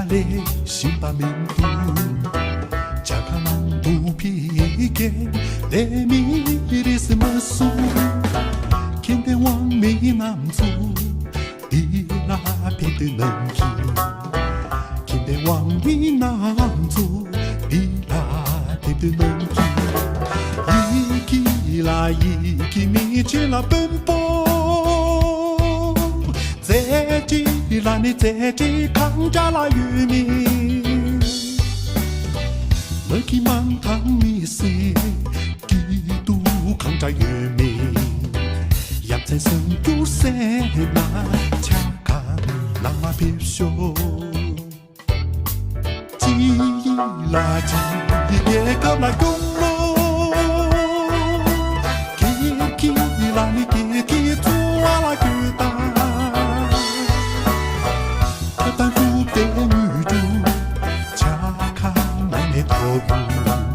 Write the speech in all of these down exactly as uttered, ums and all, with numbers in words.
ལས་ཤིང་པ་མིན་འདུག་ཇ་ཁང་ནང་དུ་ཕི་ཀེ་ལས་མི་རིས་མ་སུ་ཁྱིམ་དེ་དབང་མི་རྣམས་ཚུ་འདི་ལ་ཕེབས་དུས་ནང་གི་ཁྱིམ་དེ་དབང་མི་རྣམས་ཚུ་འདི་ལ་ཕེབས་དུས་ནང་གི་ཡི་གེ་ལ་ཡི་གེ་མི་ཆེ་ལ་དཔོན་པོ། རྩེ་གཅིག་ལ་ནི་རྩེ་གཅིག་གང་འདྲ་ལ་ཡོད་མེད། མ་གི་མང་ཐང་མི་སྲིད་སྐྱིད་སྡུག་གང་འདྲ་ཡོད་མེད། ཡ་མཚན་སེམས་འགྱུར་སེ་ན་ཆ་ག་ནང་མ་ཕེབས་ཤོག་སྤྱི་ཡི་ལ་སྤྱི་ཡི་རྒྱལ་ཁབ་ལ་སྐྱོང་ལོ། སྐྱིད་སྐྱིད་ལ་ནི་སྐྱིད་སྐྱིད་བཙུན་བ་ལ་སྐྱོད་དང་། ཐབས་དང་སྒྲུབ་སྟེ་དངུལ་འབྲུ་ཆ་ག་ནང་ནས་ཐོབ་ཡོང་།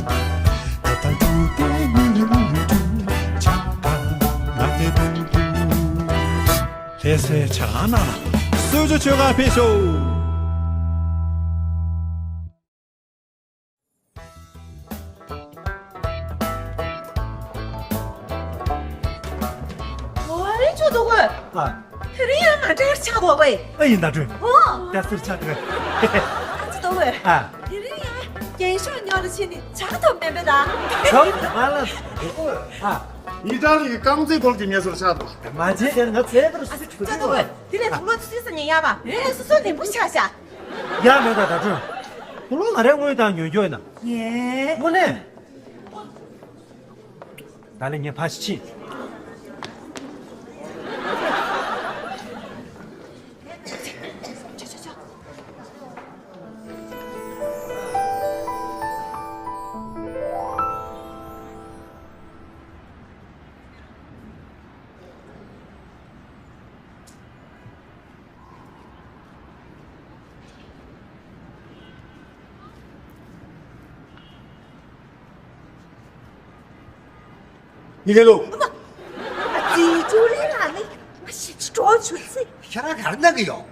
ཐབས་དང་སྒྲུབ་སྟེ་དངུལ་འབྲུ་ཆ་ག་ནང་ནས་ཐོབ་ཡོང་། ལྷ་སའི་ཇ་ཁང་ནང་ལ་གསོལ་ཇ་མཆོད་གར་ཕེབས་ཤོག་ཨོ་ཨེ་ཆོ་དོ་གོས། ཨ། དེ་རིང་ཡང་ང་འདྲ་ཆགས་གོ་གོས། ཨ་ཡིན་ད་དྲོས། ཨོ། ད་ཟུར་ཆགས་དྲོས། ཨ་ཅི་དོ་གོས། ཨ། དེ་རིང་ཡང་རྒྱན་ཤོག་ཉོ་རུ་ཕྱིན་ནི་ཆགས་ཐུབ་མེད་པས་ད། ཆོག་ང་ལ། ཨ། ཡི་དྭགས་ཀྱི་རྐང་རྩེད་སྐོར་གྱི་ངལ་གསོར་ཆགས་འདུག་མ་བྱེད་ཟེར་ང་རྩེད་པར་སུ་ཆུ་ཆུ་གོས། དེ་ལས་དུག་ལོག་སུས་ས་ཉན་ཡ་བ། རེ་རེ་སོ་སོ་ལེན་པོ་ཆགས་ཤག་ཡ་མེད་ད་ད་དྲོས། དུག་ལོག་ང་རའི་དངུལ་དང་ཉོ་རྒྱུ་ཡིན་ན། ཡེ། དངོས་གནས། ད་ལས་ངས་ཕ་ཞིག་ཕྱིན། ཡིན་ལོ། ཨ་ཙི་ཅུ་ལི་ལ་ནི་ང་ཞིག་སྤྲོ་ཆུ་ཚི། ཁྱེད་རང་ག་རེ་གནང་གི་ཡོད།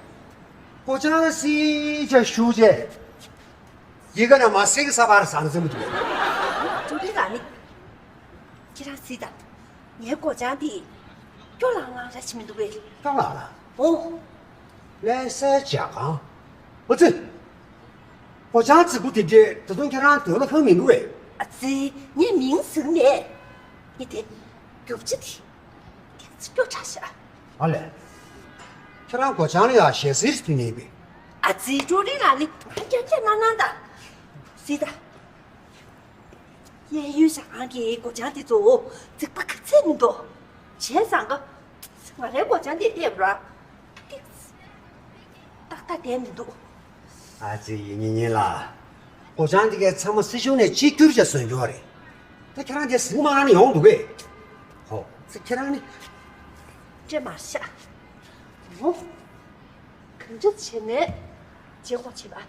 ཀོ་ཅང་སི་ཅ་ཞུ་ཅེ། ཡི་ག་ན་མ་སེང་ས་བར་སང་ཟིན་མི་འདུག་ཅུ་ལི་ལ་ནི། ཁྱེད་རང་སི་ད། ངའི་སྒོ་ལྕང་དེ་སྐྱོ་ལང་ལང་ར་ཞིག་མི་འདུག་པས། སྐྱོ་ལང་ལ། ཨོ། ལྷ་སའི་ཇ་ཁང་། ཨོ་ཙི། སྒོ་ལྕང་རྫིག་པོ་དེ་འདྲས་ད་དུང་ཁྱེད་རང་འདོད་ལ་ཁང་མི་འདུག་པས། ཨ་ཙི། ངས་མིང་ཟིན་མེད། ངས་དེ་རྒྱུ་ཆ་དེ་དེ་ཚོ་སྐྱོ་དྲགས་ཤག་ཨ་ལས། ཁྱེད་རང་སྒོ་ལྕང་ལ་ཡང་ཞལ་གསེར་ཞིག་ཐོན་ཡིན་པས། ཨ་ཙི། ཀྲུའུ་རིན་ལགས་ནི་ང་རྐྱང་རྐྱང་གནང་གནང་དང་། སི་ད། གཡས་གཡོན་ཞང་ཁང་གི་སྒོ་ལྕང་དེ་ཚོ་རྫིག་པ་ག་ཚད་མི་འདུག་བྱས་ཙང་ཀ་ང་རའི་སྒོ་ལྕང་དེ་བལྟས་པ་ར་ཏིག་ཏག་ཏག་བསྡད་མི་འདུག་ཨ་ཙི་ཡིན་ཉིན་ཉིན་ལ་སྒོ་ལྕང་དེ་གའི་ཚང་མ་སྲིད་གཞུང་ནས་གཅིག་གྱུར་བྱས་བཟོས་འགྱོ་བ་རེད། ད་ཁྱེད་རང་དེ་ཟིང་མ་ཨ་ནི་ཡོང་འདུག་གས། ཧོ་ཙི་ཁྱེད་རང་ནི་ཅེ་མར་ཤ་ཧོ། གང་ཅི་བྱས་ནས་བྱེད་དགོས་བྱེད་པ།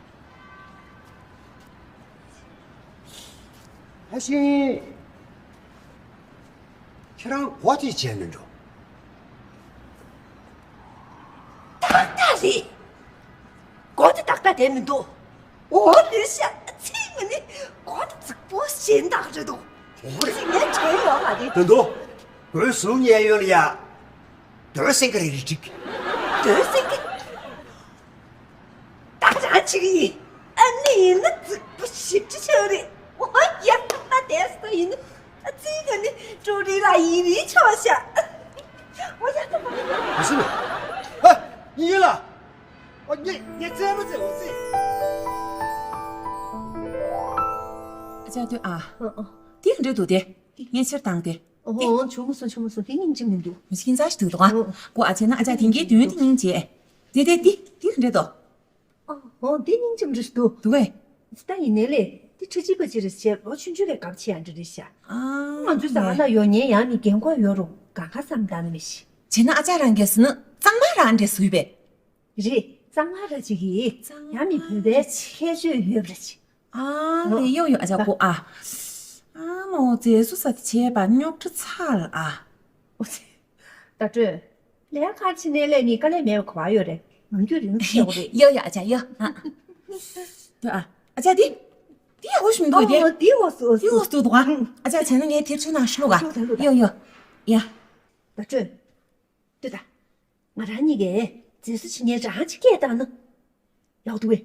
ཨ་ཤི། ཁྱེད་རང་སྒོ་དེ་བྱས་ནས་འགྲོ། ཏག་ཏག་རེད། སྒོ་དེ་ཏག་ཏག་བསྡད་མི་འདུག་འོ་ལུས་ཤ་ཚིག་མི་ནི་སྒོ་དེ་རྫིག་པོ་གཞན་དག་རེད་འདུག་འོ་རེད། ཚིག་ངས་དྲན་ཡོད་མ་རེད། དོན་དུ་སྒོའི་ཟུར་ཉལ་ཡོད་ལ་ཡ། རྡོའི་སེང་གེ་རེ་རེ་འགྲིག་རྡོའི་སེང་གེ་ད་རང་བྱེད་ཀྱི་ཡིན། ཨ་ནི་ཡིན་ན་རྫིག་པོ་ཞིབ་ཅིག་ཆགས་རེད། འོ་ཡ་ད་དེ་སུ་ཡིན་ན་ཨ་ཙི་ད་ནི་ཀྲུའུ་རིན་ལ་ཡིན་རིན་ཆོག་ཤག་འོ་ཡ་ད་མ་ཡིན་ན། མི་སྲིད་ལ། ཧ། ཡིན་ལ། འོ་ངས་ངས་རྩེད་མོ་རྩེ་འོ་རྩེ། ཨ་ཅག་ལྟོས་ཨ། ཨ་ཨ། འདི་ག་འདྲ་འདུག་དེ། ངས་ཕྱིར་བཏང་སྟེ། ཨོ་ཨོ་བྱུང་སོང་བྱུང་སོང་། དེ་སྙིང་རྗེ་མི་འདུག་མི་ཤིང་ཚ་ཞིག་འདུག་ཨ། ཨོ། ཀོ་ཨ་ཅེ་ན་ཨ་ཅག་དེང་གི་དོན་དེ་སྙིང་རྗེ། དེ་དེ་དེ་དེ་ག་འདྲ་འདུག་ཨོ་ཨོ་དེ་སྙིང་རྗེ་མི་འདུག་འདུག་གས། ད་ཡིན་ནའི་ལས་དེ་ཁྲི་གཅིག་པ་ཅི་རེད་ཟེར་ལོ་ཆུང་ཆུང་ལས་གབ་ཆེ་ཡང་འདྲ་རེད་ཤག་ཨ། ང་ཚོའི་ཟ་ཁང་ནང་ཡོད་ཉན་ཡང་ནི་རྒན་གོག་ཡོད་རུང་གང་ག་བསམ་བཏང་ནི་མི་ཤེས། བྱས་ན་ཨ་ཅག་རང་གིས་ཟེར་ན་གཙང་མ་རང་འདྲ་བཟོས་པས། རེད། གཙང་མ་ར་ཅིག་གིས་ཡང་མི་བོད་པའི་ཁྱད་ཆོས་ཡོད་པ་ར་ཅིག་ཨ་ལས་ཡོ་ཡོ་ཨ་ཅག་ཀོ་ཨ། ཨ་མོ་རྗེས་སུ་ས་དེ་བྱས་པ་རྙོག་དྲ་ཚ་ལ་ཨ། ད་སྤྲོད། ལས་ཁར་ཕྱིན་ནས་ལས་ནི་དཀའ་ལས་མེད་པ་ག་བ་ཡོད་རེད། ང་རྒྱུད་རིང་པོ་ཤོག་རེད། ཡོ་ཡོ་ཨ་ཅག་ཡོ་ཨ། ཨ་ཅག་འདི། འདི་ཡག་པོ་ཞིག་མི་འདུག་འདི། ཨོ་འདི་འོ་སུ་འོ་འདི་འོ་སུ་འདུག་ཨ། ཨ་ཅག་བྱས་ན་ངས་དེབ་ཚོའི་ནང་ཞུ་ག་ཡོ་ཡོ། ཡ། ད་ཁྱོད། ལྟོས་དང་། ང་རང་གཉིས་ཀས་མཛེས་བཟོ་བྱེད་མཁན་རང་གཅིག་སྐད་བཏང་ན། ཡག་འདུག་གས།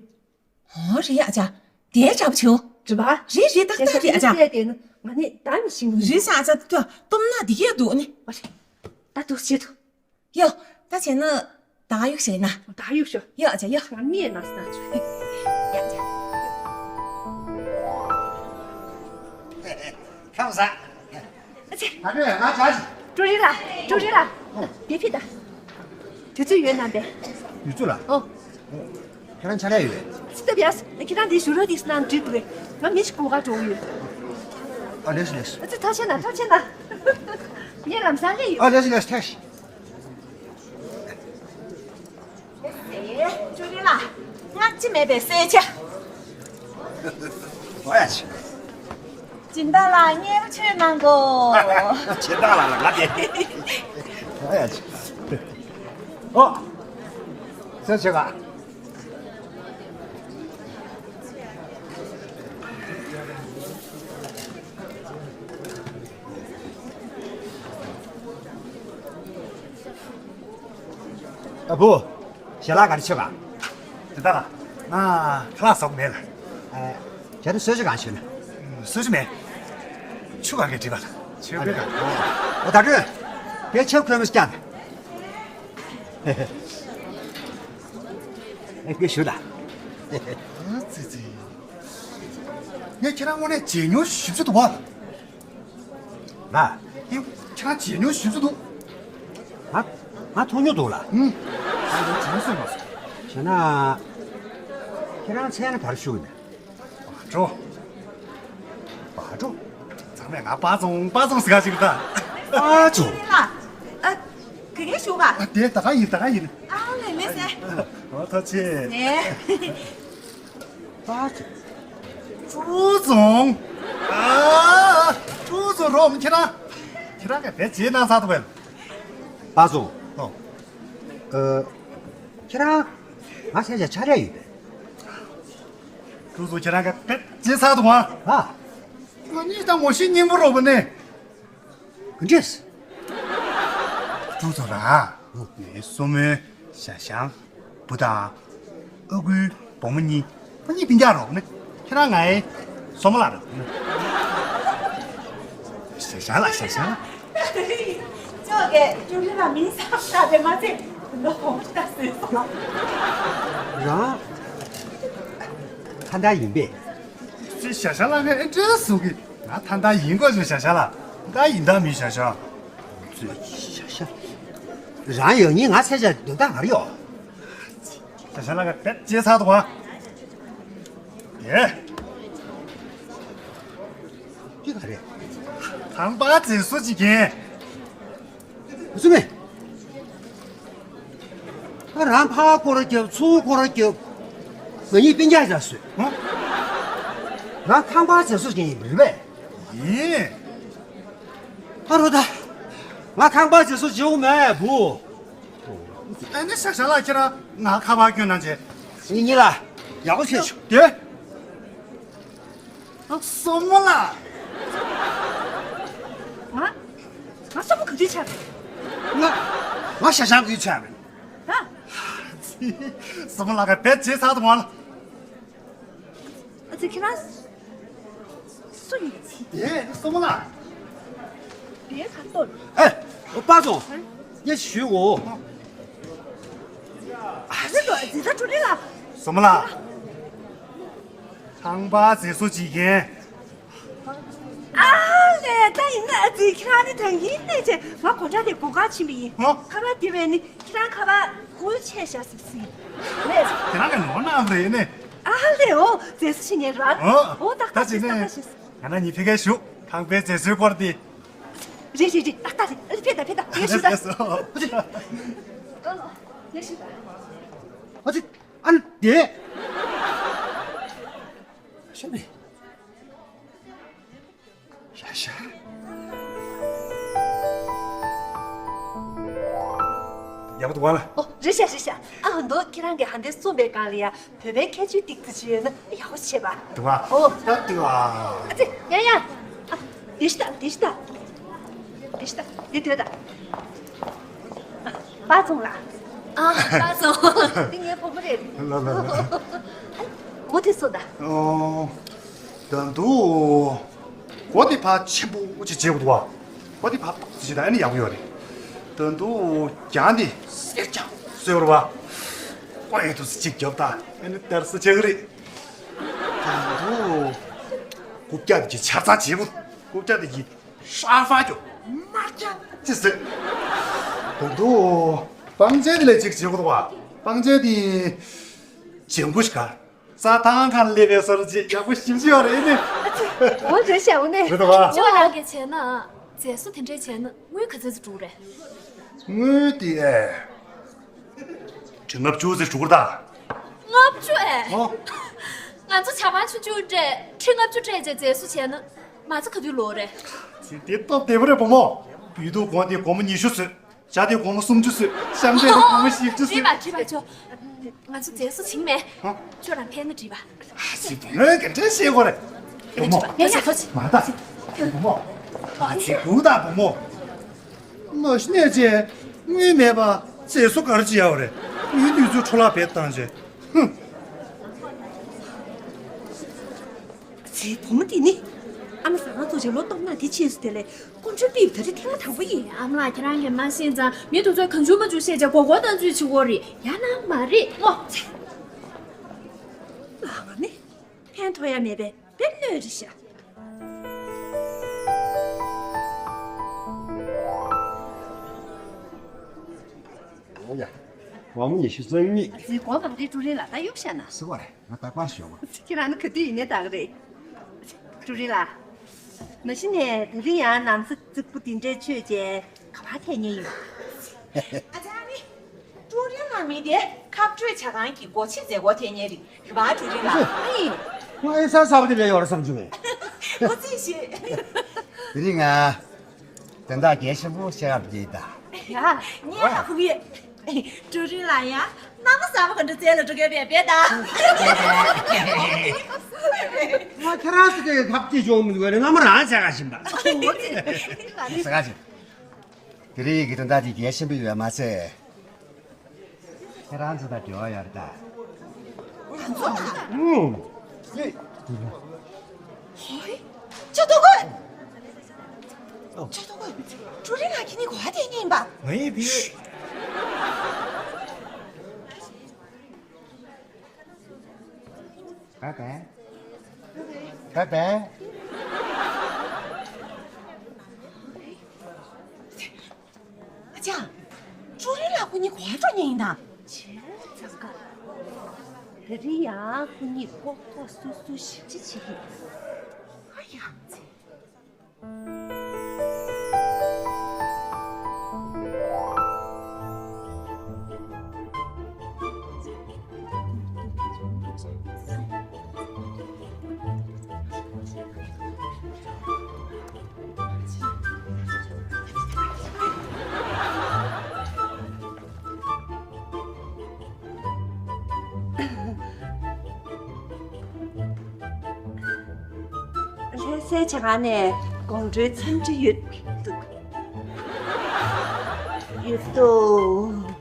ཨོ་རེད་ཨ་ཅག་དེ་འདྲ་པོ་བྱེད་འོ། རེད་པ། རེད་རེད་ཏག་ཏག་རེད་ཨ་ཅག་སྐད་བཏང་ན་ང་ནི་ད་ནི་ཤིང་རེད་ཤག་ཨ་ཅག་ཏུ་སྟོབས་ན་འདི་གས་འདུག་ནི། ཨ་རེད། ད་འདུག་བྱེད་དོ། ཡོ། ད་བྱས་ན། ད་གཡུག་བྱས་ན། ད་གཡུག་ཤོག་ཡོ་ཨ་ཅག་ཡོ། ང་མིའི་ནང་སྣང་ཆུ། ཡ་ཅག་ཁམས་བཟང་། ཨ་ཅེ། ད་ནས་ང་བྱ་ཞིག་ཀྲུའུ་རིན་ལགས། ཀྲུའུ་རིན་ལགས། དེ་ཕི་ད། དུས་ཚོད་ཡོད་ན་པས། དུས་ཚོད་ལ། ཨོ། ཁྱེད་རང་ཕྱག་ལས་ཡོད། སི་ཏ་བྱས། ཁྱེད་རང་དེ་ཞུ་རོགས་དེ་སྣང་འགྲིག་འདུག་གས། ང་མི་ཞིག་སྒུག་ག་འགྲོ་གི་ཡོད། ཨ་ལེགས་ལེགས། ཨ་ཙི་ཐག་ཆད་ན་ཐག་ཆད་ན། ངས་ལམ་སང་སླེབས་ཡོང་། ཨ་ལེགས་ལེགས་ཐེག་ཨེ། ཅོ་རི་ལགས། སྔ་ཕྱི་མེད་པའི་གསལ་ཆ། ཨོ་ཡ་ཆི། སྦྱིན་བདག་ལགས་མཉེས་པོ་མཆོད་གནང་གོ། སྦྱིན་བདག་ལགས་ལ་ང་དེ། ཨོ་ཡ་ཆི། ཨོ། གསལ་ཆེ་ག་ཨ་བུ། ཞལ་ལག་ག་རེ་མཆོད་ག་དེ་ལྟ་ལ། ང་ཁ་ལག་ཟ་གི་མེད་ལ། ཨ། བྱས་ན་གསོལ་ཇ་གང་མཆོད་ན། གསོལ་ཇ་མེད། ཆུ་གང་གིས་འགྲིག་པ་ལ། ཆུ་གང་གིས། ཨོ་ད་དྲོད། དེ་ཆབ་ཁོལ་མི་སྐྱ། ཨེ་སྐད་ཞུ་ད། ཨ་ཙི་ཙི། ངས་ཁྱེད་རང་དངོས་གནས་བརྗེད་ཉོ་ཞིབ་ཆུ་འདུག་བ། ང་། ཨེ། ཁྱེད་རང་བརྗེད་ཉོ་ཞིབ་ཆུ་འདུག་ང་། ང་མཐོང་མྱོང་འདུག་ལ། ཨུམ། ང་ཡང་བརྗེད་ཉོ་སོས་མ་སོང་། བྱས་ན། ཁྱེད་རང་མཚན་ལ་ག་རེ་ཞུ་གི་ན། བ་ཀྲོ། བ་ཀྲོ། ཚང་མས་ང་པ་ཙོང་པ་ཙོང་ཟེར་ག་ཞིག་ད། པ་ཙོང་། ཨ། ག་གེ་ཞུ་ག་ཨ་དེ་ད་ག་ཡིན་ད་ག་ཡིན། ཨ་ལེ་མེ་སེ། ཨོ་ཐུགས་རྗེ་ཆེ། ཨེ། པ་ཙོང་། ཨ། པ་ཙོང་རོ་མི་ཁྱེད་རང་། ཁྱེད་རང་ག་བེད་བྱེད་ན་ས་ཐུབ་བས། པ་ཙོང་། ཨོ། ཨ། ཁྱེད་རང་། ང་ཚེ་ཆ་ཆ་རེ་ཡོད་པས། ཀྲུའུ་ཙུང་ཁྱེད་རང་ག་བེད་བྱེད་ས་ཐུབ་བ། ཨ། ང་གཉིས་དང་ངོ་ཤེས་སྙིང་པོ་རོ་བ་ནས། ག་འདྲས། ཀྲུའུ་ཙུང་ར། ངའི་སྲུ་མོའི་ཞའོ་ཞང་བུ་དང་། ཨ་ཁུའི་བུ་མོ་གཉིས། ཁོ་གཉིས་སྤུན་ཀྱག་རོགས་ནི། ཁྱེད་རང་ངའི་སྲུ་མོ་ལགས་རོགས་ནི། ཞའོ་ཞང་ལགས་ཞའོ་ཞང་ལགས། ཅོག་གེ་ཀྲུའུ་རིན་ལ་མིང་བསམ་བཏགས་པས་མ་ཚད་འདི་ཧོང་ཏ་ཟེར་སོང་། རང་ཐ་མདའ་ཡིན་པས། ཅི་ཞའོ་ཞང་ལགས་ངས་ཨེ་འདྲས་ཟུག་གི། ང་ཐ་མདའ་ཡིན་དགོས་ཞུ་ཞའོ་ཞང་ལགས། ད་ཡིན་ད་མིན་ཞའོ་ཞང་། ཞའོ་ཞང་། རང་ཡོད་ཉིན་ང་ཚེ་ཆ་དོན་དག་ག་རེ་ཡོད། ཞའོ་ཞང་ལགས་ཀ་བེད་ཅེ་ཚ་དུ་བ། ཡེ། ཅི་ག་རེད། ཁང་པ་མཛེས་བཟོ་བྱེད་མཁན། བུ་ཚུ་མེ། ཨ་རང་ཕར་སྐོར་རྒྱབ་ཚུར་སྐོར་རྒྱབ། ང་གཉིས་སྤུན་ཀྱག་རེད་ཟེར། ཧང་། རང་ཁང་པ་མཛེས་བཟོ་བྱེད་མཁན་ཡིན་པ་རེད་པས། ཡིན། ཨ་རོ་ད། ང་ཁང་པ་མཛེས་བཟོ་བྱེད་འོ་མེད་བུ། ཨ་ནི་ཞའོ་ཞང་ལགས་ཁྱེད་རང་ང་ཁ་པར་སྐྱོན་གནང་བྱས། ངེད་གཉིས་ལ་ཡག་པོ་བྱས་ཆོག་དེ། སྲུ་མོ་ལགས། ང་། ང་སྲུ་མོ་ག་དུས་ཆགས་པ། ང་། ང་ཞའོ་ཞང་ག་དུས་ཆགས་པ། ཨ། སྲུ་མོ་ལགས་ཀ་བེད་ཅེ་ཚ་དུ་བ་ལ། ཨ་ཙི་ཁྱེད་རང་། སུ་ཡིན་ཅི། དེ་སྲུ་མོ་ལགས། དེ་ཁ་ཏོར། ཨེ། པ་ཙོང་། ངས་ཞུས་འོ། ཨ་ཙི་ལོ་ཙི་ད་ཀྲུའུ་རིན་ལགས། སྲུ་མོ་ལགས། ཁང་པ་མཛེས་བཟོ་བྱེད་མཁན། ཨ་ལས་ད་ཡིན་ན་ཨ་ཙི་ཁྱེད་རང་ནི་ད་ཡིན་ནས་ཅེ་ང་གོ་ཁྲ་དེ་གོ་ག་ཕྱིན་པ་ཡིན། ཧོ། ཁ་པར་དེ་བས་ནི་ཁྱེད་རང་ཁ་པར་ཁུལ་ཆད་བཞག་ཟིག་ཟིག་ལས། ཁྱེད་རང་གི་ནོར་ནམ་རེད་ནི། ཨ་ལས་འོ་མཛེས་བཟོ་བྱེད་མཁན་ར། ཨོ། འོ་ཏག་ཏག་ཅིག་ཏག་ཏག་ཞིག་ང་རང་གཉིས་ཕ་གིར་བཞུགས། ཁང་པའི་མཛེས་བཟོའི་སྐོར་དེ། རེད་རེད་རེད་ཏག་ཏག་རེད། ཨ་ལས་ཕེབས་ད་ཕེབས་ད་ཕེབས་ཞུ་ད། ཕེབས་སོ། ཨ་ལས་ཕེབས་ཞུ་ད། ཨ་ཙི། ཨ་ནི་དེ། ཤ་ནི། ཤ་ཤ། ཡག་པོ་འདུག་ག་ལ། ཨོ། རེད་ཤག་རེད་ཤག་ཨ་མདོ་ཁྱེད་རང་གིས་ཧ་འདྲ་གསུངས་པའི་སྒང་ལ་ཡ། བོད་པའི་ཁྱད་ཆོས་ཏིག་ཙི་ཅིག་ཡོད་ན་ཡག་པོ་བྱས་པ། འདུག་བ། ཨོ། ད་འདུག་བ། ཨ་ཙི། ཡ་ཡ། ཨ། དེ་ཤི་ད། དེ་ཤི་ད། དེ་ཤི་ད། དེ་དོད་ད། པ་ཙུང་ལ། ཨ། པ་ཙུང་། དེ་ངའི་བུ་མོ་རེད། ལ་ལ་ལ། མོ་དེ་སུ་ད། ཨོ། ད་འདུག་སྒོ་དེ་ཕར་ཆེན་པོ་ཅིག་བྱེད་དགོས་འདུག་བ། སྒོ་དེ་ཕར་ཏོག་ཙམ་བྱེད་ད་ཨ་ནི་ཡག་པོ་ཡོད་རེད། ད་འདུག་གྱང་དེ་སེར་རྐྱང་བཟོས་པ་རེད་བ། ཨོ་ཡ། ཏོག་ཙམ་ཅིག་རྒྱོབ་ད་ཨ་ནི་དར་ས་ཆགས་ཀྱི་རེད། ད་འདུག་རྐུབ་བཀྱག་དེ་གི་ཆ་ཚང་བྱེད་དགོས། རྐུབ་བཀྱག་དེ་གི་ཧྲ་ཧྥ་རྒྱོབ། དམར་རྐྱང་ཅིག་བཟོས། ད་འདུག་པང་ཆེན་དེ་ལ་ཅིག་བྱེད་དགོས་འདུག་བ། པང་ཆེན་དེ་ལྗང་གུ་ཞིག་ག་རྩྭ་ཐང་ཁ་སླེབས་པའི་སར་ཅིག་ཡག་པོ་ཞིམ་ཞིམ་ཡོད་རེད་ཨ་ནི། འོ་རེད་ཤག་འོ་ནི། རེད་དོ་བ། ཁྱོད་རང་གིས་བྱས་ན། མཛེས་བཟོ་དེ་འདྲས་བྱས་ན་དངུལ་ག་ཚོད་ཙམ་འགྲོ་གི་རེད། དངུལ་དེ་ཨེ། ཁྲི་ལྔ་བཅུ་ཙམ་འགྲོ་གི་རེད་ད། ལྔ་བཅུ་ཨེ། ཨོ། ང་ཚོ་ཇ་ཁང་ཆུང་ཆུང་སྤྲད། ཁྲི་ལྔ་བཅུ་སྤྲད་བྱས་མཛེས་བཟོ་བྱས་ན་མ་རྩ་ག་དུས་ལོག་རེད། དེ་སྟབས་བདེ་པོ་རེད་བུ་མོ། བོད་ཐུག་གོང་དེ་སྒོར་མོ་ཉི་ཤུ་བཟོས། ཇ་དེ་སྒོར་མོ་སུམ་ཅུ་བཟོས། ཤ་འབྲས་དེ་སྒོར་མོ་བཞི་བཅུ་བཟོས། བྲིས་པ་བྲིས་པ་ཆོ། ང་ཚོ་མཛེས་བཟོ་བྱིངས་མེད། ཧ། ཁྱོད་རང་ཕན་ན་བྲིས་པ། ཨ་ཙི། བུ་མོས་ག་འདྲས་བཤད་དགོས་རེད། བུ་མོ། ཡ་ཡ། མ་ད། བུ་མོ། ཨ་ཙི། སྒུག་ད་བུ་མོ། མ་གཞི་ནས་ཅེ། དངུལ་མེད་པ་མཛེས་བཟོ་ག་རེ་བྱེད་ཡག་རེད། དངུལ་དུས་ཚོད་འཕྲོ་བརླག་བྱེད་བཏང་ཅེ། ཧུམ། ཚེ་བུ་མོ་འདི་ནི། ཨ་མ་ཟ་ཁང་ཚོགས་ཆེན་ལོ་སྟོང་ན་དེ་ཕྱིས་སུ་དེ་ལས་སྐུ་མགྲོན་པིབ་ད་རེས་ཐེངས་མ་དང་པོ་ཡིན། ཨ་མ་ལགས། ཁྱེད་རང་གིས་མ་ཤེས་ཙང་མི་དེ་ཚོས་གང་བྱུང་མ་བྱུང་བཤད་བྱས་མགོ་སྐོར་བཏང་ཚུལ་བྱེད་ཀྱི་ཡོད་རེད། ཡང་ན་མ་རེད་སྨོ། ལགས་ང་ནི་ཕན་ཐོགས་ཡ་མེད་པའི་དཔེ་གནོད་རེད་ཤག་འོ་ཡ། སྒོར་མོ་ཉི་ཤུ་རྩ་གཉིས། ཨ་ཙི། སྒོར་མང་རེད། ཀྲུའུ་རིན་ལགས། ད་གཡུག་བཞག་ན། སུ་བ་རེད། ང་རྟག་པར་ཞོག་པ། ཁྱེད་རང་ནི་ག་དུས་ཡིན་ནའི་ལྟ་གི་རེད། ཀྲུའུ་རིན་ལགས། མ་གཞི་ནས་དེ་རིང་ཡང་ནམ་ཟླ་རྫིག་པོ་འདི་འདྲའི་ཆོད་བྱས་ག་པར་ཐད་མཁན་ཡིན། ཨ་ཅག་ནི། ཀྲུའུ་རིན་ལགས་མི་དེ་ཁ་སྤྲོད་བྱ་ཁང་གི་སྒོ་ཕྱེ་མཛད་སྒོ་ཐད་མཁན་རེད། རེད་པ་ཀྲུའུ་རིན་ལགས། ཨ་ཡིན། ཁོ་ཨེ་ས་ས་བ་དེ་ལས་ཡོད་རེད་བསམ་བྱུང་ངས། འགོ་རྩིས་བྱེད། དེ་རིང་ང་དོན་དག་གལ་ཆེན་པོ་བཤད་ག་འགྲོ་གི་ཡིན་ད། ཡ། ངས་ཧ་གོ་གི་ཡོད། ཀྲུའུ་རིན་ལགས་ཡ། མནའ་མ་གསར་པ་ག་འདྲ་བཙལ་ལ་འགྲོ་གི་ཡོད་པས་བས་ད། ང་ཁྱེད་རང་ཚོ་གི་ཐབས་ཇུས་སྦྱོང་མི་འདུག་བས་ནས་མནའ་མ་རང་བཙལ་ག་ཕྱིན་པ། ཟེར་ག་ཕྱིན། དེ་རིང་གི་དོན་དག་དེ་གལ་ཆེན་པོ་ཡོད་མ་ཚད། ཁྱེད་རང་ཚོ་དང་འབྲེལ་བ་ཡོད་རེད་ད། ང་ཚོ་དང་། ཨུམ། ཧོའི། ཅོ་ཏོ་ཀོན། ཨོ། ཅོ་ཏོ་ཀོན། ཀྲུའུ་རིན་ལགས་ཁྱེད་གཉིས་ག་པར་བསྡད་མཁན་ཡིན་པ། ང་ཡི་བི། བའི་བའི། བའི་བའི། ཨ་ཅག་ཀྲུའུ་རིན་ལགས་ཁོ་གཉིས་ག་པར་འགྲོ་མཁན་ཡིན་ད། བྱས་ཙང་ཀ། དེ་རིང་ཡང་ཁོ་གཉིས་ལྐོག་ལྐོག་སུད་སུད་ཞིབ་ཕྲ་བྱེད་ཀྱི་ཡིན། ཨ་ཡ། ལྷ་སའི་ཇ་ཁང་ནས་དགོང་དྲོའི་འཚམས་འདྲི་ཡོད་འདུག་ཡོད་དོ།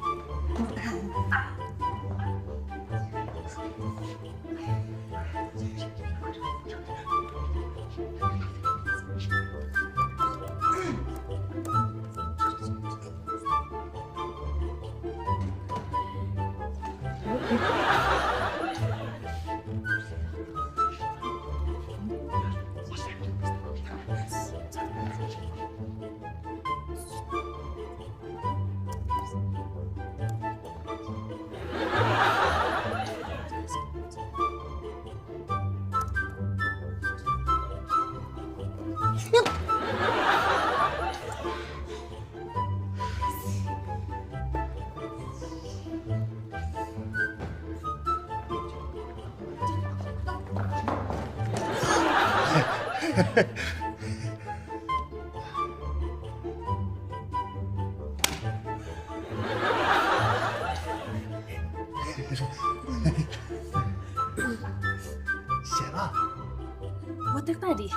འོ་ཏག་ཏག་རེད།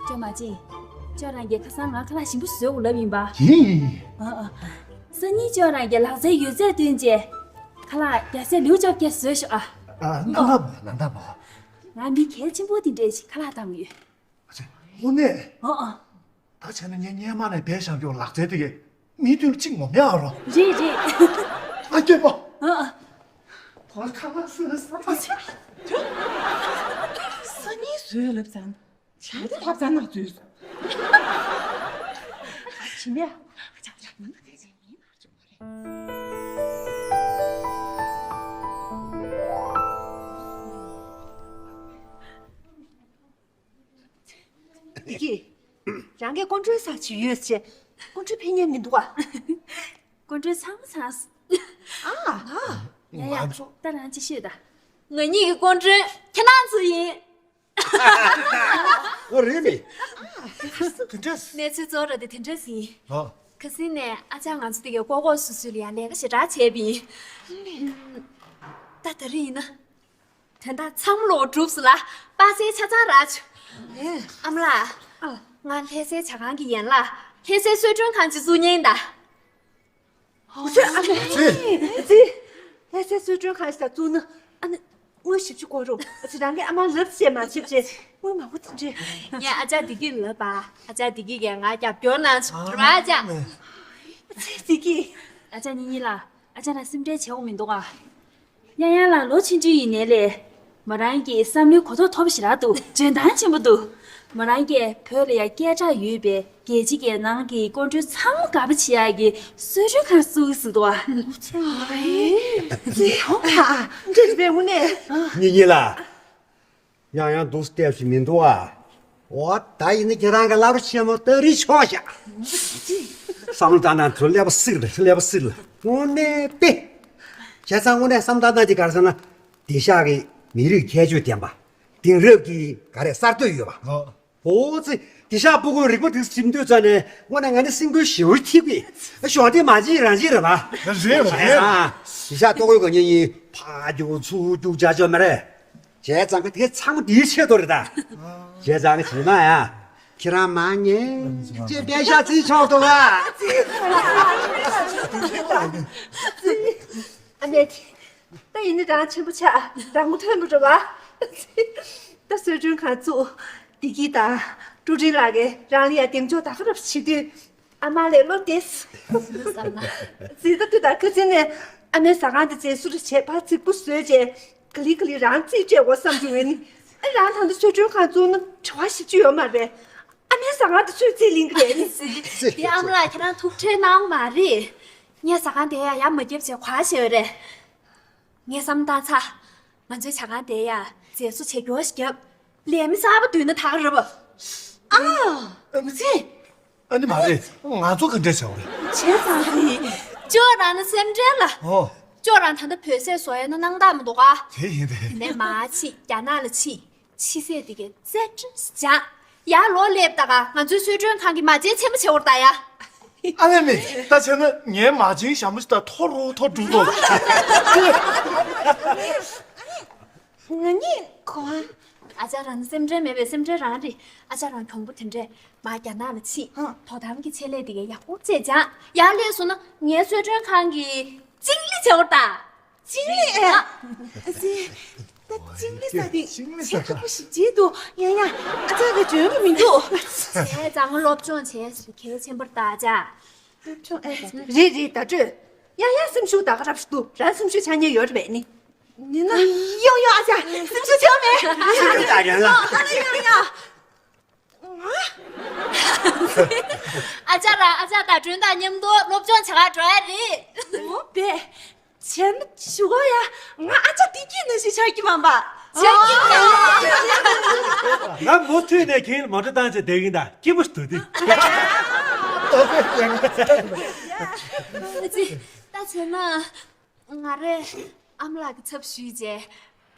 ཅོ་མ་ཅིན། ཅོ་རང་གིས་ཁ་སང་ང་ཁ་ལག་ཞིམ་པོ་བཟོས་འོ་ལབ་ཡིན་པ། ཡིན་ཡིན་ཡིན། ཨ་ཨ། སང་ཉིན་ཅོ་རང་གིས་ལག་རྩལ་ཡོད་ཚད་བཏོན་རྗེས། ཁ་ལག་རྒྱ་ཚད་ལེའུ་བཅོ་བརྒྱད་བཟོས་ཤོག་ཨ། ཨ་ནང་ད་མོ་ནང་ད་མོ། ང་མི་གལ་ཆེན་པོ་དེ་འདྲས་ཞིག་ཁ་ལག་བཏང་ཡོད། ཨ་ཙི། དངོས་གནས། ཨ་ཨ། ད་བྱས་ན་ངས་སྔོན་མ་ནས་བས་བཞག་རྒྱུ་ལག་རྩལ་དེ་གས་མི་མཐུན་གཅིག་ངོམ་ཡག་རོ། རེད་རེད། ཨ་སྐྱོ་པོ། ཨ་ཨ། གོ་ཁ་མ་སུ་ས་ས་ས་ཉིན་བཟོས་ལབ་ཙང་། ཆ་དེ་ལབ་ཙང་ན་བཟོས་སོང་། ཨ་ཁྱི་མེ། བདེ་སྐྱིད། རང་གིས་སྐུ་མགྲོན་ཟ་བྱས་ཡོད་ཅེས། སྐུ་མགྲོན་ཕེབས་མཁན་མི་འདུག་ག་སྐུ་མགྲོན་ཚང་མ་ཚང་སོང་། ཨ། ཡ་ཡ། ང་ཚོ། ད་རང་ཅིག་ཤོད་ད། ང་གཉིས་ཀྱི་སྐུ་མགྲོན་ཁྱེད་རང་ཚོ་ཡིན། ཨོ་རེད་མི། དེ་འདྲ། གནས་ཚུལ་གཙོ་བོ་ར་དེ་དེ་འདྲ་ཟིན། ཨོ། ཁ་སང་ནས་ཨ་ཅག་ང་ཚོ་དེ་གའི་ལྐོག་ལྐོག་སུད་སུད་ལ་ཡང་ལས་ཀ་ཞེ་དྲག་བྱས་པ་ཡིན། ད་ད་རེས་ཡིན་ན། དོན་དག་ཚང་མ་ལོག་གྲུབ་སོང་ལ། པ་སེ་ཆ་ཚང་རག་བྱུང་། ཨ་མ་ལགས། ང་ལྷ་སའི་ཇ་ཁང་གི་ཡན་ལག་ལྷ་སའི་གསོལ་མགྲོན་ཁང་ཅིག་བཙུགས་མཁན་ཡིན་ད། ཨ་ཙི། ལྷ་སའི་གསོལ་མགྲོན་ཁང་ཞིག་བཙུགས་ན་ཨ་ནི་དངུལ་ཞེ་པོ་ཅིག་དགོས་རེད། ཨ་ཙི། རང་གིས་ཨ་མར་ལབ་བྱས་མ་བྱེད་བྱས་དངུལ་མང་པོ་དེ་འདྲས། ངས་ཨ་ཅག་བདེ་སྐྱིད་ལབ་པ། ཨ་ཅག་བདེ་སྐྱིད་ཀྱིས་ང་རྒྱབ་སྐྱོར་གནང་བྱུང་རེད་པ། ཨ་ཅག་ཨ་ཙི། བདེ་སྐྱིད། ཨ་ཅག་ཉི་ཉི་ལགས། ཨ་ཅག་ལ་སེམས་ཁྲལ་བྱེད་དགོས་མི་འདུག་ག་ཡང་ཡང་ལགས། ལོ་ཆུང་ཆུང་ཡིན་ནའི་ལས། མོ་རང་གི་བསམ་བློའི་གོ་རྟོགས་མཐོ་པོ་ཞེ་དྲག་འདུག་འཇོན་ཐང་ཆེན་པོ་འདུག་མོ་རང་གིས་བོད་ལ་ཡང་སྐད་གྲགས་ཡོད་པའི་རྒྱལ་སྤྱི་གི་ནང་གི་སྐུ་མགྲོན་ཚང་མ་དགའ་པོ་བྱེད་ཡག་གི་གསོལ་མགྲོན་ཁང་བཙུགས་ཟིན་འདུག་ཨ། ཨ་ཙི། ཨ་ཙི། འདི་རེད་པས་དངོས་གནས། ཉི་ཉི་ལགས། ཡང་ཡང་འདུག་སྟེར་ཞིག་མི་འདུག་ཨ། འོ་ད་ཡིན་ན་ཁྱེད་རང་གི་བླ་རུང་ཆེན་མོ་སྟག་རི་ཆོག་ཤག་བསམ་བློ་བཏང་ན་དུ་ཀླད་པ་སྲིད་ལ་ཀླད་པ་སྲིད་ལ་དངོས་གནས་དཔེ། བྱས་ཙང་དངོས་གནས་བསམ་བཏང་ན་ཅིག་ག་རེ་ཟེར་ན། བདེ་གཤེགས་ཀྱི་མི་རིགས་ཁྱད་ཆོས་ལྡན་པ། དེང་རབས་ཀྱི་ག་རེ་གསར་གཏོད་ཡོད་པ། ཨོ་ཙི། བདེ་གཤེགས་སྤུ་གུ་རིག་པ་འདི་ཟིན་དུས་ཙ་ནས་དངོས་གནས་ང་ནི་སེམས་ཁུར་ཞེ་པོ་ཐེབས་ཀྱི། གཞོགས་འདེགས་མ་བྱེད་རང་བྱེད་རེད་པ། རེད་རེད། ཨ། བདེ་གཤེགས་ལྟོ་གོས་གོན་མཁན་གཉིས་ཕར་རྒྱུག་ཚུར་རྒྱུག་བྱ་ཆོག་མ་རེད། བྱས་ཙང་ཁོ་དེ་ཚང་མ་དེའི་ཆེད་དུ་རེད་ད། བྱས་ཙང་བྱས་ན་ཡ། ཁྱེད་རང་མ་ཉེས་ཅེས་བདེ་གཤེགས་རྩིས་ཆོག་ཏུ་བ། ཨ་ནེ། ད་ཡིན་ནི་རང་ཆེན་པོ་ཆགས་རང་མགོ་ཐོན་པོ་འགྲོ་བ། ད་གསོལ་མགྲོན་ཁང་བཙུགས། བདེ་སྐྱིད་དང་ཀྲུའུ་ཀྲིན་ལགས་ཀྱིས་རང་ལ་ཡ་གདེང་འཇོག་ད་ག་རབ་བྱེད་དུས། ཨ་མ་ལས་བློ་བདེ། ཙི་ད་དུས་ད་ཁ་ཚིག་ནས་ཨ་མའི་ཟ་ཁང་དེ་བཙན་བཟུང་རེ་བྱས་ཕར་རྫིག་པོ་བཟོས་རྗེས་ག་ལེ་ག་ལེ་རང་རྩིས་སྤྲད་དགོས་བསམ་བྱུང་བས་ནི། ཨ་རང་ད་ལྟ་གསོལ་མགྲོན་ཁང་བཙུགས་ན་བྲེལ་བ་ཞེ་པོ་ཅིག་ཡོད་མ་རེད་པས། ཨ་མའི་ཟ་ཁང་དེ་ཚོས་རྩིས་ལེན་གི་རེད་ནི། དེ་ཨ་མ་ལགས་ཁྱེད་རང་ཐུགས་ཁྲལ་གནང་མ་རེད། ངས་ཟ་ཁང་དེ་ཡ་ཡ་མ་བརྒྱབ་བྱས་ག་བྱས་ཡོད་རེད། ངས་བསམ་བཏང་ཚར། ང་ཚོའི་ཇ་ཁང་དེ་ཡ་མཛེས་བཟོ་བྱེད་རྒྱུ་ཞིག་བརྒྱབ། ལས་མི་གསར་པ་བསྡུས་ན་ད་ག་རེད་པ། ཨ། ཨ་ཙི། ཨ་ནི་མ་རེད། ང་ཚོ་ག་འདྲས་བྱ་བ་རེད། བྱས་ཙང་རེད། ཅོ་རང་ནི་སེམས་ཁྲལ་ལ། ཨོ། ཅོ་རང་ད་ལྟ་བོད་ཟས་བཟོ་ཡ་ན་སྣང་དག་མི་འདུག་ག་དེ་ཡིན་དེ། དེ་ནས་མར་ཕྱིན་རྒྱ་ནག་ལ་ཕྱིན། ཕྱི་ཟས་དེ་གའི་རྩེ་གྲས་སྦྱངས། ཡར་ལོག་སླེབས་ད་ག་ང་ཚོའི་གསོལ་མགྲོན་ཁང་གི་མ་བྱན་ཆེན་པོ་བྱེད་འོར་ད་ཡ། ཨ་ལེ་མི། ད་བྱས་ན་ངའི་མ་བྱན་ཞྭ་མོ་ཞིག་ད་ཐོ་རུ་ཐོ་འགྲོ་འདུག་ང་གཉིས་གོ་ཨ། ཨ་ཅག་རང་སེམས་ཁྲལ་མེད་པའི་སེམས་ཁྲལ་རང་རེད། ཨ་ཅག་རང་གྱོང་པོ་དེ་འདྲས་མར་རྒྱ་ནག་ལ་ཕྱིན། ཧང་། དོ་དམ་གྱི་ཆེད་ལས་དེ་གའི་ཡག་པོ་བྱས་སྦྱངས། ཡར་སླེབས་སོང་ན་ངའི་གསོལ་མགྲོན་ཁང་གི་ཅིང་ལི་བྱེད་འོར་ད། ཅིང་ལི་ཨེ། ཨ་ཙི། ད་ཅིང་ལི་ས་དེ་ཅིང་ལི་ས་ཆེ་ཁ་པོ་ཞིག་བྱེད་འདུག་ཡ་ཡ། ཨ་ཅག་གིས་འཇོན་གི་མི་འདུག་བྱས་ཙང་སློབ་སྦྱོང་བྱས་ཟེར་གལ་ཆེན་པོ་རེད་ད་ཨ་ཅག་སློབ་སྦྱོང་ཨེ། རེད་རེད་ད་སྤྲོད། ཡ་ཡ་སེམས་ཤུགས་ད་ག་རབ་ཞིག་འདུག་རང་སེམས་ཤུགས་ཆག་ཉེན་ཡོད་རེད་པས་ནི། ཡིན་ན། ཡོང་ཡོང་ཨ་ཅག་སེམས་ཤུགས་ཆག་མེད། ཤུགས་ཆག་ཡོད་ལ། ཨ་ཡ་ཡ། ཨ་ཅག་རང་ཨ་ཅག་ཟླ་སྒྲོན་དང་མཉམ་དུ་སློབ་སྦྱོང་བྱེད་གར་འགྲོ་ཡ་རེད། འོ་བས། བྱས་ན་ཞུ་གོ་ཡ། ང་ཨ་ཅག་བདེ་སྐྱིད་ནང་བཞིན་ཆགས་ཀྱི་མིན་པ། ཆགས་ཀྱི་མིན། ང་མུ་མཐུད་ནས་ཁྱེད་ལ་མོ་ཊ་བཏང་བྱས་བསྡད་ཀྱིན་གདའ་སྐྱིད་པོ་ཞིག་འདུག་སྟེ། ཨ་ཙི། ད་བྱས་ན། ང་རས་ཨ་མ་ལགས་ཀྱི་ཚབ་ཞུས་རྗེས།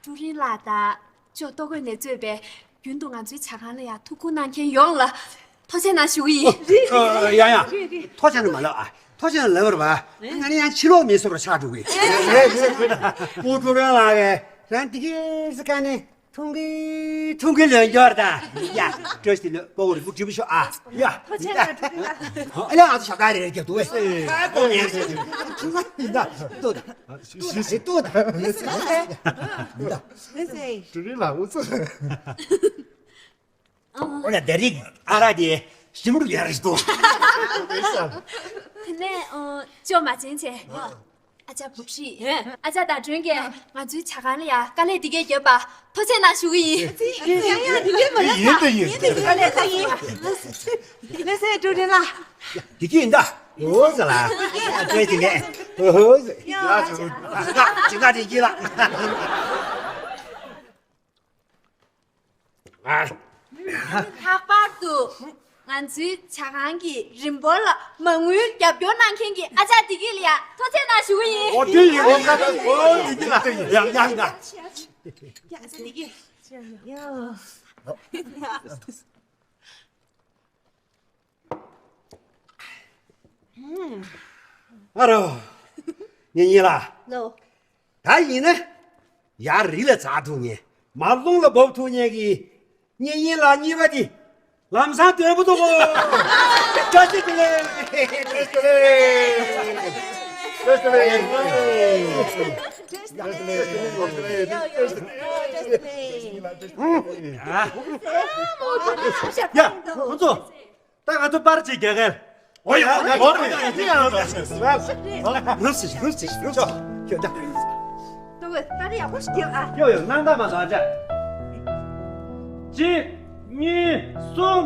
ཀྲུའུ་རིན་ལགས་དང་ཅོ་ལྟོ་གོས་ནས་གཙོས་པའི་རྒྱུན་དུ་ང་ཚོའི་ཇ་ཁང་ལ་ཡང་ཐུགས་ཁུར་གནང་མཁན་ཡོངས་ལ་ཐུགས་རྗེ་གནང་ཞུ་གི་ཡིན། ཨ། ཡ་ཡ། ཐུགས་རྗེ་གནང་མ་ལབ་ཨ། ཐུགས་རྗེ་གནང་ལབ་པ་རེད་པ། ང་ནི་ཡང་ཕྱི་ལོགས་མི་སོགས་ལ་ཆགས་འགྲོ་གི་ཡིན། རེད་རེད་རེད། ཀྲུའུ་རིན་ལགས་ཀྱིས་རང་འདི་གའི་ཟི་ཀ་ནི། ཐུང་གི་ཐུང་གི་ལོན་འབྱོར་ད། ཡ། བཀྲ་ཤིས་བདེ་ལེགས་པོ་རིག་པོ་འགྲུབ་ཤོག་ཨ། ཡ། ཐུགས་རྗེ་ཆེ་ལ་འགྲུབ་ལ། ཨ་ལ་ཨ་ཚོ་ཞབས་ཁ་རེ་རེ་རྒྱབ་འདུག་བས། ཁ་ཀོ་ངེར་བྱས་འདུག་ཡིན་ད། ལྟོས་དང་། ལྟོས་དང་། ལྟོས་དང་། ཡིན་ད། ལེ་སེ། ཀྲུ་རིན་ལགས་འུ་ཚོ། ཨོ་ན་དེ་རིང་ཨ་རག་དེ་ཞིམ་འདུག་ཡ་རེད་འདུག་དེ་ནས་ཅོ་མ་བྱན་བྱས། ཨ་ཅག་བུ་ཁྲིད། ཨ་ཅག་ཟླ་སྒྲོན་གྱིས་ང་ཚོའི་ཇ་ཁང་ལ་ཡ་དཀའ་ལས་འདི་གས་བརྒྱབ་པ་ཐུགས་རྗེ་གནང་ཞུ་གི་ཡིན། ཡིན་ཡིན་ཡིན་ཡིན་ཡིན་ཡིན་ཡིན། ལེ་སེ་ཀྲུ་རིན་ལགས། དེ་གི་ཡིན་ད། འོ་ཟེར་ལ། ཨ་ཅག་དེ་ངས་འོ་ཟེར། ཡ་ཅི་ང་ཅི་ང་དེ་གི་ལ། ལྷག་པར་དུ་ང་ཚོའི་ཇ་ཁང་གི་རིམ་སྤོར་ལ་མ་དངུལ་རྒྱབ་སྐྱོར་གནང་མཁན་གྱི་ཨ་ཅག་བདེ་སྐྱིད་ལ་ཡ་ཐུགས་རྗེ་གནང་ཞུ་གི་ཡིན། ཨོ་དེ་ཡིན་ཨོ་ཡིན་ཨོ་ཡིན་གྱི་ལ་ཡ་ཡ་ཡ། ཡ་ཨ་ཅག་བདེ་སྐྱིད། ཡ། ཨ་རོ། ཉེ་ཉེ་ལ། ལོ། ད་ཡིན་ན། ཡར་རི་ལ་འཛེག་ཐུབ་མཁན། མར་རླུང་ལ་འབབ་ཐུབ་མཁན་གྱི། ཉེ་ཉེ་ལགས་གཉིས་པ་དེ། ལམ་སང་སྟོན་པོ་འདུག་གོ། བཀྲ་ཤིས་བདེ་ལེགས། བཀྲ་ཤིས་བདེ་ལེགས། བཀྲ་ཤིས་བདེ་ལེགས། བཀྲ་ཤིས་བདེ་ལེགས། ཡ། ཁོང་ཚོ། ད་ང་ཚོ་པར་ཅིག་རྒྱག་གལ། ཨོ་ཡ་ཨོ་ཡ་ཨོ་ཡ། ལུས་སེ་ལུས་སེ་ལུས་སེ་ཁྱོད་ད། ལྟོ་གོས་པར་ཡག་པོ་ཞིག་རྒྱག་ཨ། ཡོ་ཡོ་སྣང་དག་མ་ལ་འདྲ། གཅིག་གཉིས། གསུམ།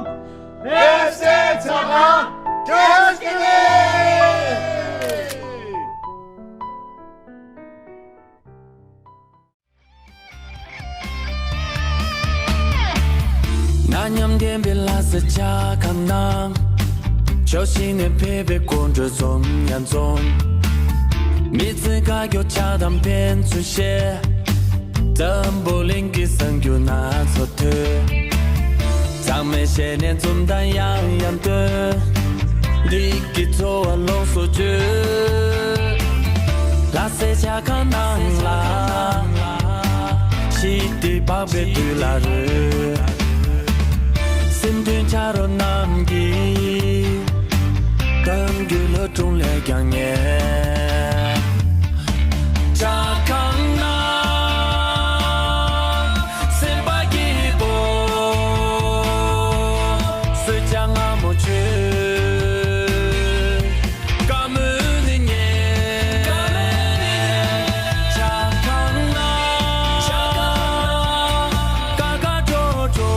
ལྷ་སའི་ཇ་ཁང་བཀྲ་ཤིས་བདེ་ལེགས། ན་མཉམ་ལྡན་པའི་ལྷ་ས་ཇ་ཁང་ནང་། ཕྱོགས་བཞི་ནས་ཕེབས་པའི་དགོང་དྲོ་འཛོམས་ཡང་འཛོམས། མི་ཚེ་དགའ་སྐྱོ་ཆགས་སྡང་ཕན་ཚུན་བཤད། འཛམ་བུ་གླིང་གི་གསར་འགྱུར་སྣ་ཚོགས་ཐོས། ཚང་མས་བཤད་ནས་འཛུམ་མདངས་ཡང་ཡང་སྟོན། འདི་གི་ཚོར་བ་ལོངས་སུ་སྤྱོད། ལྷ་སའི་ཇ་ཁང་ནང་ལ། ཞི་བདེ་འཕགས་པའི་དུས་ལ་རོལ། སེམས་མཐུན་ཆ་རོགས་རྣམས་ཀྱིས། གཏམ་རྒྱུད་ལྷ་སྒྲུང་ལས་ཀྱང་ཉེ། ཇ་ཁང་ནང་། སེམས་པ་སྐྱིད་པོ། གསོལ་ཇ་མངར་མོ་མཆོད། བཀའ་མོལ་ནི་ཉན། ཇ་ཁང་ནང་། དཀའ་དཀའ་སྤྲོ་སྤྲོ།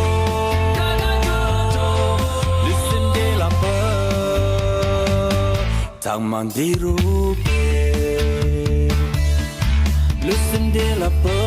ལུས་སེམས་བདེ་ལ་ཕབ། ཚང་མ་འདི་རུ་ཕེབས། ལུས་སེམས་བདེ་ལ་ཕབ།